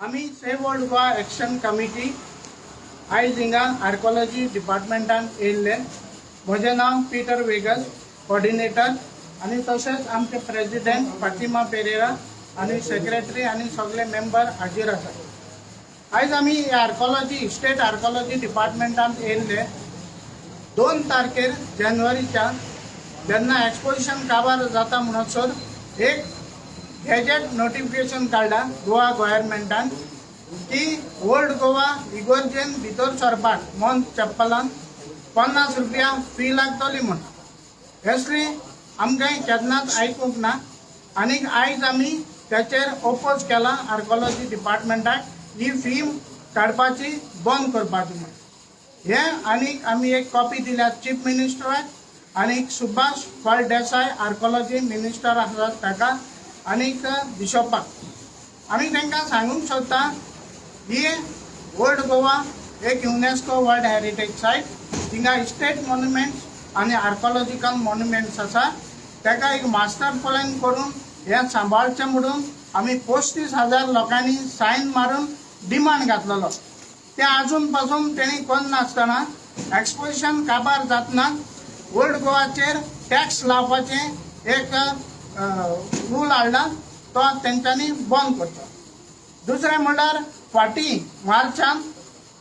आमी save old Goa action committee आयज हिंगा आर्कोलॉजी डिपार्टमेंटान येयल्ले. म्हजें नांव पिटर वेगस, कॉर्डिनेटर, आनी तशेंच आमचे प्रेजिडेंट फातिमा पेरेरा आनी सेक्रेटरी आनी सगळे मेंबर हाजीर आसात. आयज आमी आर्कोलॉजी, स्टेट आर्कोलॉजी डिपार्टमेंटान येयल्ले. 2 तारखेर जानेवारीच्या जेन्ना एक्सपोजिशन काबार जाता म्हणसर एक गॅजेट नोटिफिकेशन काडला गोवा गव्हर्मेंटान की ओल्ड गोवा इगोर्जेन भितर सरपाक मॉन्त चॅपलान 50 रुपया फी लागतली म्हूण. असली आमकां केन्नाच आयकूंक ना आनीक आयज आमी तेचेर ओपोज केला आर्कोलॉजी डिपार्टमेंटाक, ही फी काडपाची बंद करपाची म्हूण. हे आनीक आमी एक कॉपी दिल्या चीफ मिनिस्टराक आनीक सुभाष फळदेसाय आर्कोलॉजी मिनिस्टर आसात ताका आनीक बिशोपाक. आमी तांकां सांगूंक सोदता, ही ओल्ड गोवा एक युनेस्को वर्ल्ड हेरिटेज सायट. थिंगा स्टेट मॉन्युमेंट्स आनी आर्कोलॉजिकल मॉन्युमेंट्स आसा. ताका एक मास्टर प्लॅन करून हें सांबाळचें म्हणून आमी 35,000 लोकांनी सायन मारून डिमांड घातलेलो. ते अजून पासून तेणी करनासतना एक्सपोजिशन काबार जातना ओल्ड गोवाचेर टॅक्स लावपाचें एक रूल हाडला, तो तेंच्यांनी बंद करचो. दुसरें म्हणल्यार फाटीं मार्चान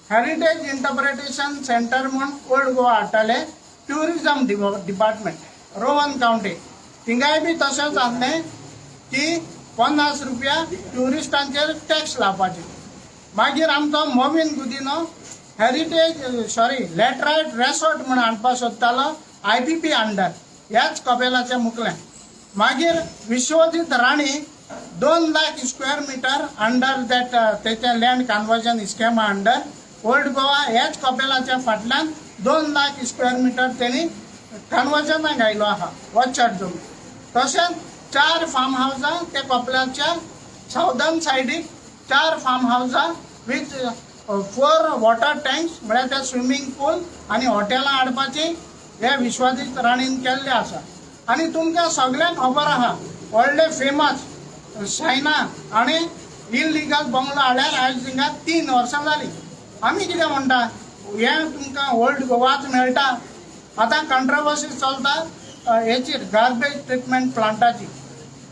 हेरिटेज इंटरप्रिटेशन सेंटर म्हूण ओल्ड गोवा हाडटाले ट्युरिजम डिपार्टमेंट रोवन कावंटी. थिंगाय बी तशेंच आसलें की 50 रुपया ट्युरिस्टांचेर टॅक्स लावपाचे. मागीर आमचो Mauvin Godinho heritage, sorry, laterite resort म्हूण हाडपाक सोदतालो आयबीपी अंडर ह्याच कपेलाच्या मुखल्यान. मागीर Vishwajit Rane 2 lakh square metre under that तेच्या लँड कन्वर्जन स्कॅमा अंडर ओल्ड गोवा ह्याच कपेलाच्या फाटल्यान 2 लाख स्क्वेअर मिटर तेणी कन्वर्जनाक घायलो आहा वचट जमीन. तशेंच चार फार्म हावजां त्या कपेलाच्या सावदर्न सायडीक, चार फार्म हावजां विथ फोर वॉटर टँक्स, म्हळ्यार ते स्विमींग पूल आनी हॉटेलां हाडपाची हे विश्वाजीत राणीन केल्ले आसा. आनी तुमकां सगल्यांक खबर आहा, व्हडले फेमस शायना आनी इलिगल बंगलो हाडल्यार आयज थिंगा 3 वर्सां जालीं. आमी कितें म्हणटा, हें तुमकां ओल्ड गोवाच मेळटा. आतां कंट्रोवर्सी चलता हेचेर, गार्बेज ट्रिटमेंट प्लांटाची.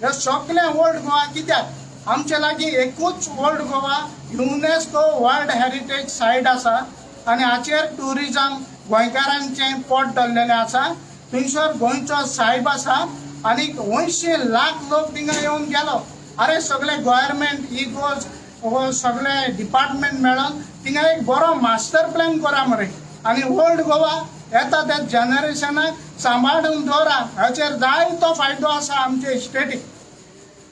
हे सगळें ओल्ड गोवा कित्याक? आमचे लागीं एकूच old Goa UNESCO world heritage site आसा आनी हाचेर ट्युरिजम गोंयकारांचें पोट धरलेलें आसा. थंयसर गोंयचो सायब आसा आनी 80 लाख लोक थिंगा येवन गेलो. अरे, सगळे गव्हर्मेंट इगोर्ज हो सगळे डिपार्टमेंट मेळोन थिंगा एक बरो मास्टर प्लॅन करा मरे आनी ओल्ड गोवा येता त्या जनरेशनाक सांबाळून दवरा. हाचेर जायतो फायदो आसा आमचे स्टेटीक.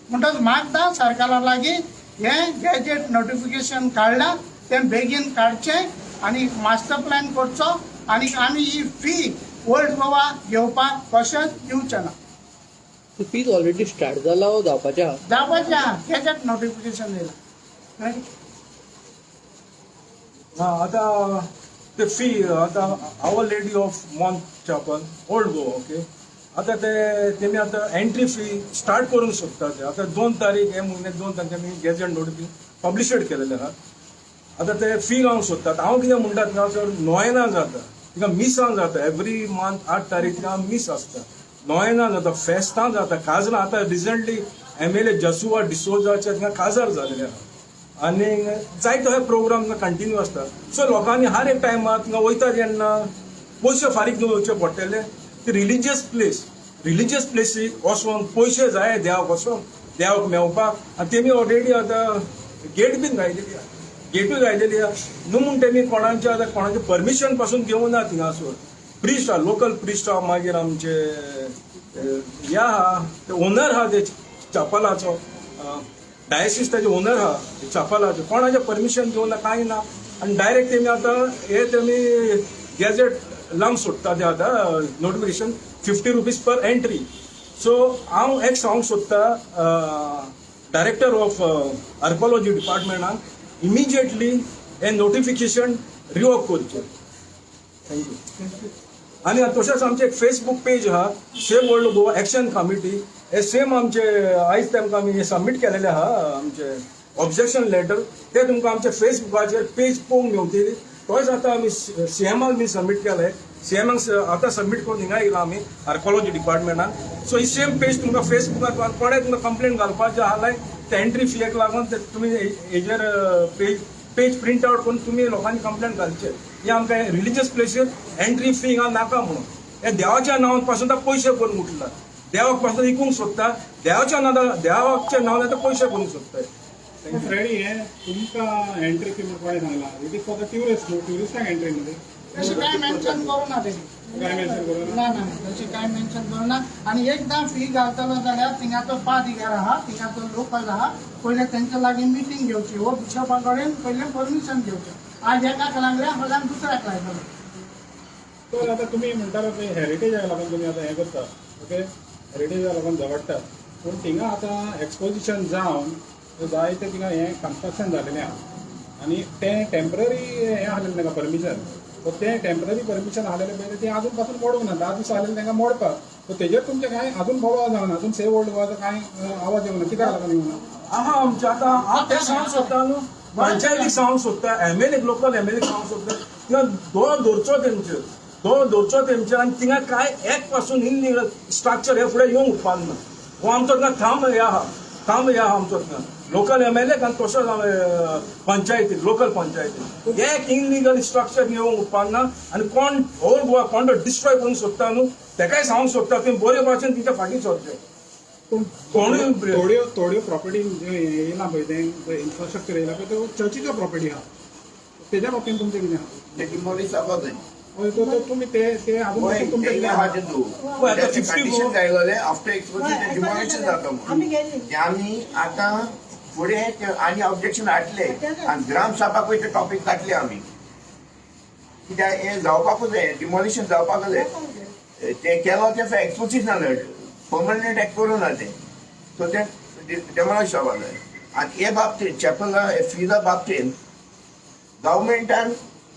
म्हणटच मागता सरकारा लागीं, हें गॅजेट नोटिफिकेशन काडलां तें बेगीन काडचें आनी मास्टर प्लॅन करचो आनी आमी ही फी ओल्ड गोवा घेवपाक कशेंच दिवचे ना. फीज ऑलरेडी स्टार्ट जाला वो जावपाचें आहा? जावपाचें आहा, गॅजेट नोटिफिकेशन येयलां. हा, आता ते फी, आता our lady of मॉन्त chapel, old Goa, okay, आता ते तेमी आतां एंट्री फी स्टार्ट करूंक सोदता ते. आतां 2 तारीख हे म्हयन्याक 2 तारखे आमी गॅजेट नोटिफिकेशन पब्लिशड केलेले आहा. आतां ते फी लावंक सोदतात. हांव कितें म्हणटा, थिंगासर नोयेना जाता, थिंगा मिसां जाता. एवरी मंथ 8 तारीख थिंगा मीस आसता, नोयेना जाता, फेस्तां जाता, काजरां. आतां रिसंटली एमएलए जसुआ डिसोजाचे थिंगा काजार जालेले आहा आनी जायते हे प्रोग्राम कंटिन्यू आसता. सो लोकांनी हर एक टायमार थिंगा वयता तेन्ना पयशे फारीक घेवन वयचे पडटले. ती रिलिजियस प्लेस, रिलिजियस प्लेसीक वचोन पयशे जाय देवाक वचोन, देवाक मेवपाक. आनी तेमी ऑलरेडी आतां गेट बीन घायलेली आहा, गेटूय घायलेली आहा न्हू म्हूण तेमी कोणाचे आतां कोणाचें परमिशन पासून घेवना. थिंगासर प्रिस्ट आहा, लोकल प्रिस्ट आहा, मागीर आमचे ह्या आहा, ते ओनर आहा, ते चपलाचो डायसिस ताजे ओनर आहा चपलाचो. कोणाचें परमिशन घेवना, कांय ना आनी डायरेक्ट तेमी आतां हे तेमी गॅजेट लावंक सोदता ते आतां notification, ₹50 per entry. So हांव एक सांगूंक सोदता डायरेक्टर ऑफ आर्कोलॉजी डिपार्टमेंटाक, इमिजिएटली हे नोटिफिकेशन रिवोक करचें. Thank you. आनी तशेंच आमचें एक फेसबूक पेज आहा, save old Goa action committee. हे सेम आमचे आयज तेमकां आमी हे सबमीट केलेले आहा आमचे. ऑब्जेक्शन लेटर ते तुमकां आमच्या फेसबुकाचेर पेज पळोवंक मेवतली. तोच आतां आमी सीएमाक बी सबमीट केले. सीएमाक आतां सबमीट करून हिंगा येयला आमी आर्कोलॉजी डिपार्टमेंटान. सो ही सेम पेज तुमकां फेसबुकार कोणें तुमकां कंप्लेन घालपाचें आहा जाल्यार ते एंट्री फियेक लागून ते तुमी हेजेर पेज प्रिंट आवट करून तुमी लोकांनी कंप्लेन घालचे. हे आमकां रिलिजियस प्लेसीर एंट्री फी हिंगा नाका म्हणून. हे देवाच्या नांवान पासून पयशे करून उठला, देवाक पासून विकूंक सोदता, देवाच्या नांवान, देवाच्या नांवान आतां पयशे करूंक सोदता. फ्रेडी, हे तुमकां एंट्री फी म्हणून कोणें सांगला? It is for the tourist न्हू? ट्युरिस्टांक एंट्री न्हू ती? तशें कांय मेन्शन करूं ना तेणी. काय मेन्शन करूं ना? ना ना, तशें कांय मेन्शन करूं ना. आनी एकदां फी घालतलो जाल्यार थिंगाचो पादिगार आहा, थिंगाचो लोकल आहा, पयलें तेंच्या लागीं मिटींग घेवची वो बिशपा कडेन पयलें परमिशन घेवचें. आज एकाक लागल्या, फाल्यां दुसऱ्याक लायतलो. तर आतां तुमी म्हणटात ते हेरिटेजाक लागून तुमी आतां हें करता, ओके, हेरिटेजाक लागून झगडटात, पूण थिंगा आतां एक्सपोजिशन जावन जायते थिंगा हें कन्स्ट्रक्शन जालेलें आहा आनी तें टेंपररी हें आसलेलें तांकां परमिशन. सो तें टेंपररी परमिशन आसलेलें पळय, तें आजून पासून मोडूंक ना. 10 दीस आसलेलें तांकां मोडपाक. सो तेजेर तुमचें कांय आजून बोवाळ जावना, आजून सेव ओल्ड गोवाचो कांय आवाज येवना, कित्याक लागून येवना? आहा, आमच्या आतां हांव तें सांगूंक सोदता न्हू, पंचायतीक सांगूंक सोदता, एमएलए, लोकल एमएलए सांगूंक सोदता, थिंगा दोळो दवरचो तेमचेर, दोळो दवरचो तेमचेर आनी थिंगा कांय एक पासून इनलिगल स्ट्रक्चर हे फुडें येवंक उरपाक ना. हो आमचो थिंगा थांब हे आहा, थांब हे आहा आमचो थिंगा लोकल एमएलए आनी तसोच पंचायतीक, लोकल पंचायतीक एक इनलिगल स्ट्रक्चर येवंक उरपाक ना. आनी कोण ओल्ड गोवा कोण तो डिस्ट्रॉय करूंक सोदता न्हू, तेकाय सांगूंक सोदता, तुमी बरे भाशेन तुमच्या फाटीं सरचें. पूण कोणूय थोड्यो थोड्यो प्रॉपर्टी ज्यो येयला पळय, तें इन्फ्रास्ट्रक्चर येयला पळय, त्यो चर्चीच्यो प्रॉपर्टी आहा, तेज्या बाबतीन तुमचें कितें आहा? ते डिमोलिश जावपाक जाय. हय, तो तुमी ते ते आजून पसून तुमचें कितें आहा? पळय, आतां 54 कंडिशन जायलेले आफ्टर एक्सपोजर ते डिमॉलिशन जाता आमी म्हणून गेली. ते आमी आतां फुडें ते आनी ऑब्जेक्शन हाडले आनी ग्राम सभाकूय ते टॉपीक काडले आमी, कित्याक हें जावपाकूच जाय, डिमॉलिशन जावपाक जाय. तें केलो तें एक्सपोजिशन जालें, पर्मनंट एक्ट करूं ना तें, सो तें डेमोलिश जावपाक जाय. आनी हे बाबतींत चॅपला फिजा बाबतींत गव्हर्मेंटान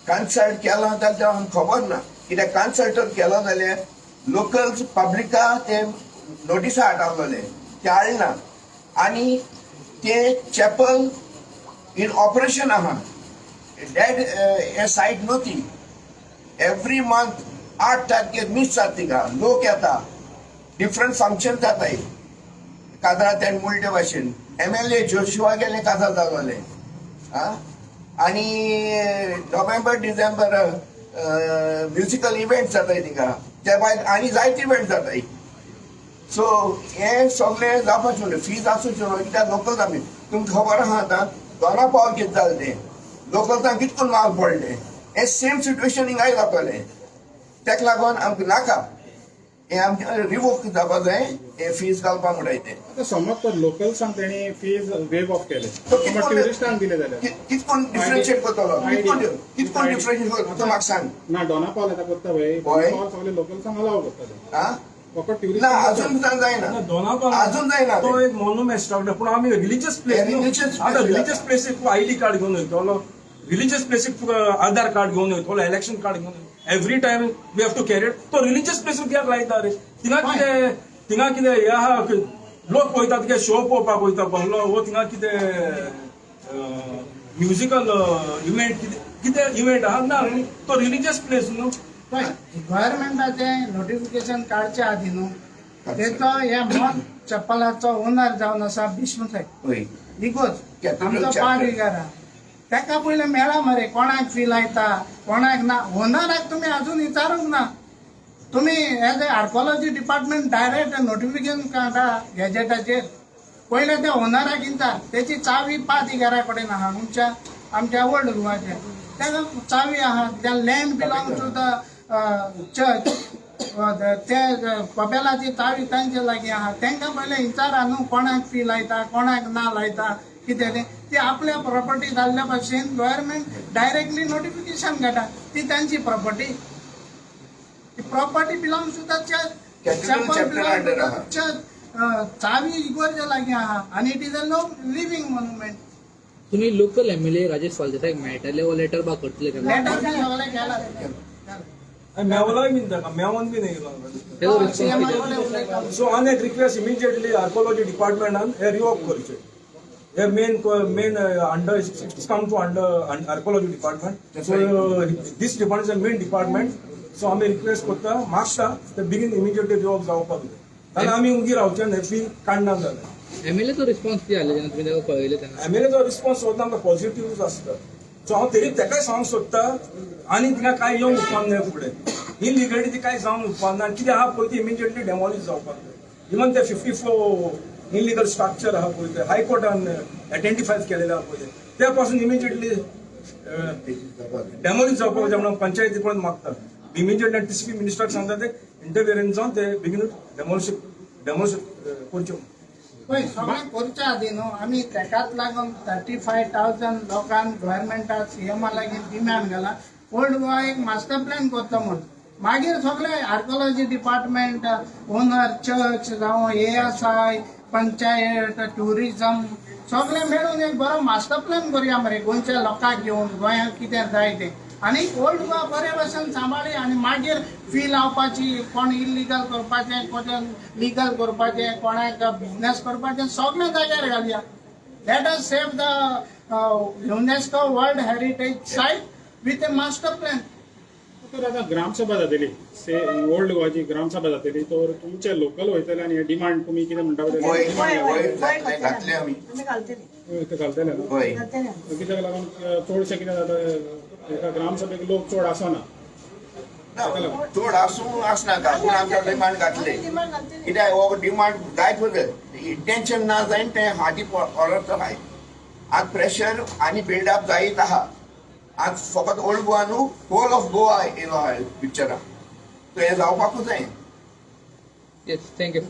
कन्सल्ट केलां जाल्यार आमकां खबर ना, कित्याक कन्सल्ट केलो जाल्यार लोकल पब्लिका ते नोटिसा हाडटले, ते हाडना. आनी ते चॅपल इन ऑपरेशन आहा, डेड हे सायट न्हू ती. एवरी मंथ 8 तारखेर मीस जाता थिंगा, लोक येता, डिफरंट फंक्शन जाताय काजरा ते मुलटे भाशेन. एमएलए जोशुआ गेले, काजार जालोले. आं, आनी नोव्हेंबर डिसेंबर म्युजिकल इव्हेंट जाताय थिंगा, त्या भायर आनी जायते इव्हेंट जाताय. सो हें सगळें जावपाचें न्हू, फीज आसूचें न्हू, कित्याक लोकल आमी तुमकां खबर आहा आतां दोना पावल कितें जालें तें, लोकल्सांक कितें करून माल पडलें. हें सेम सिट्युएशन हिंगाय जातलें. तेका लागून आमकां नाका हें, आमचें रिवोक जावपा जाय हें फीज घालपा म्हणटाय तें. आतां समज तर लोकल्सांक तेणी फीज वेव ऑफ केले, तो कित कोण- ट्युरिस्टांक दिले जाल्यार? कित कोण डिफरन्शिएट करतलो? कित कोण डिफरन्शिएट करतलो, म्हाका सांग. ना, डोना पावल आतां करता पळय, हय. डोना पावल सगळे लोकल्सांक अलाव करता ते. आं. फकत ना, ट्युरिस्ट अजून सुद्दां जायना. दोना पावल अजून जायना. तो एक मोनुमेंट स्ट्रक्चर, पूण आमी रिलिजियस प्लेस. Religious place. आतां रिलिजियस प्लेसीक तूं आयडी कार्ड घेवन वयतलो, रिलिजियस प्लेसीक तुका आधार कार्ड घेवन वयतलो, इलेक्शन कार्ड घेवन, every time we have to carry. तो रिलिजियस प्लेसीक कित्याक लायता रे? थिंगा कितें, थिंगा कितें हे आहा की लोक वयता कितें शो पळोवपाक वयता बंगलो वो थिंगा कितें म्युजिकल इव्हेंट, कितें कितें इव्हेंट आहा ना? तो रिलिजियस प्लेस न्हू. पळय, गव्हर्मेंटाचें नोटिफिकेशन काडचे आदी न्हू, तेचो ह्या मॉन चप्पलाचो ओनर जावन आसा भीष्म साहेब हय. इगोज Cathedral आमचो chapter. पादिगार आहा. तेका पयलें मेळा मरे, कोणाक फी लायता कोणाक ना. ओनराक तुमी अजून विचारूंक ना. तुमी as a archaeology department direct notification काडटा गॅजेटाचेर. पयलें त्या ओनराक विचार. तेची चावी पादिगारा कडेन आहा, आमच्या ओल्ड गोवाच्या तेका चावी आहा. त्या land belong to the church, ते कपेलाची चावी तांचे लागीं आहा. तांकां पयलें विचारा न्हू, कोणाक फी लायता कोणाक ना लायता कितें तें. ती आपल्या प्रॉपर्टी जाल्ल्या भाशेन गव्हर्मेंट डायरेक्टली नोटिफिकेशन काडटा. ती तांची प्रॉपर्टी, ती property belongs to the church. Cathedral chapter under आहा. चर्च, चावी इगोर्जे लागीं आहा आनी it is a living monument. तुम्ही लोकल एमएलए राजेश फळदेसाईक मेळटले वो लेटर बा करतले का? लेटर बी सगळें केलां. मेवलाय बीन ताका, मेवोन बीन येयलो. तेजो रिस्पॉन्स सीएमा कितें? कडेन उलयता. सो आनी एक रिक्वेस्ट, इमिजिएटली आर्कोलॉजी डिपार्टमेंटान हे रिवोक करचे. हे main main under, it's come to under archaeology department. So this department is a main department. So आमी रिक्वेस्ट करता, मागता ते बेगीन इमिजिएटली रिवॉक जावपाक जाय. जाल्यार आमी उगी रावचे न्हय फी काडना जाल्यार. एमएलएचो रिस्पॉन्स कितें आसलो जेन्ना तुमी ताका कळयलें तेन्ना? एमएलएचो रिस्पॉन्स सुद्दां आमकां पॉझिटिव्ह आसता. सो हांव तरी तेकाय सांगूंक सोदता, आनी थिंगा कांय येवंक उपकारना फुडें. इलिगलिटी कांय जावंक उपकारना. आनी कितें आहा पळय ती इमिजिएटली डेमॉलिश जावपाक जाय. इवन ते 54 इलिगल स्ट्रक्चर आहा पळय, ते हायकोर्टान आयडेंटिफाय केलेले आहा पळय, ते पासून इमिजिएटली डेमॉलिश जावपाक जाय म्हणून पंचायती कडून मागता. इमिजिएटली टीसीपी मिनिस्टराक सांगता, ते इंटरव्हियरन जावन ते बेगीन डेमॉलिश करच्यो. पळय, सगळें करच्या आदी न्हू आमी तेकाच लागून 35,000 लोकांक गव्हर्मेंटाक, सीएमा लागीं डिमांड घाला, ओल्ड गोवा एक मास्टर प्लॅन करचो म्हूण. मागीर सगळे आर्कोलॉजी डिपार्टमेंट, ओनर चर्च जावं एएसआय, पंचायत, ट्युरिजम, सगळे मेळून एक बरो मास्टर प्लॅन करुया मरे गोंयच्या लोकांक घेवन, गोंयांत कितें जाय तें, आनी ओल्ड गोवा बरे भशेन सांबाळी. आनी मागीर फी लावपाची, कोण इलिगल करपाचें, कोण लिगल करपाचें, कोणाक बिजनेस करपाचें, सगळें जाग्यार घालया. Let us save the UNESCO World Heritage Site with a master plan. तर आतां ग्रामसभा जातली, से ओल्ड गोवाची ग्रामसभा जातली, तर तुमचे लोकल वयतले आनी हे डिमांड तुमी कितें म्हणटा पळय हय. ते डिमांड हय, घातले घातले आमी. आमी घालतली. हय, ते घालतले न्हू? हय. घालतले आमी. कित्याक लागून चडशें कितें जाता, एका ग्रामसभेक लोक चड आसना. ना, चड आसूं आसनाका, पूण आमकां डिमांड घातले. आमी डिमांड घालतली. कित्याक हो डिमांड जायत वचत, इंटेन्शन ना जायन तें हाती ऑर्डर आहाय. आज प्रेशर आनी बिल्डअप जायत आहा. आज फकत ओल्ड गोवा न्हू, होल ऑफ गोवा येयलो आहा पिक्चराक. सो हें जावपाकूच जाय. Yes, thank you.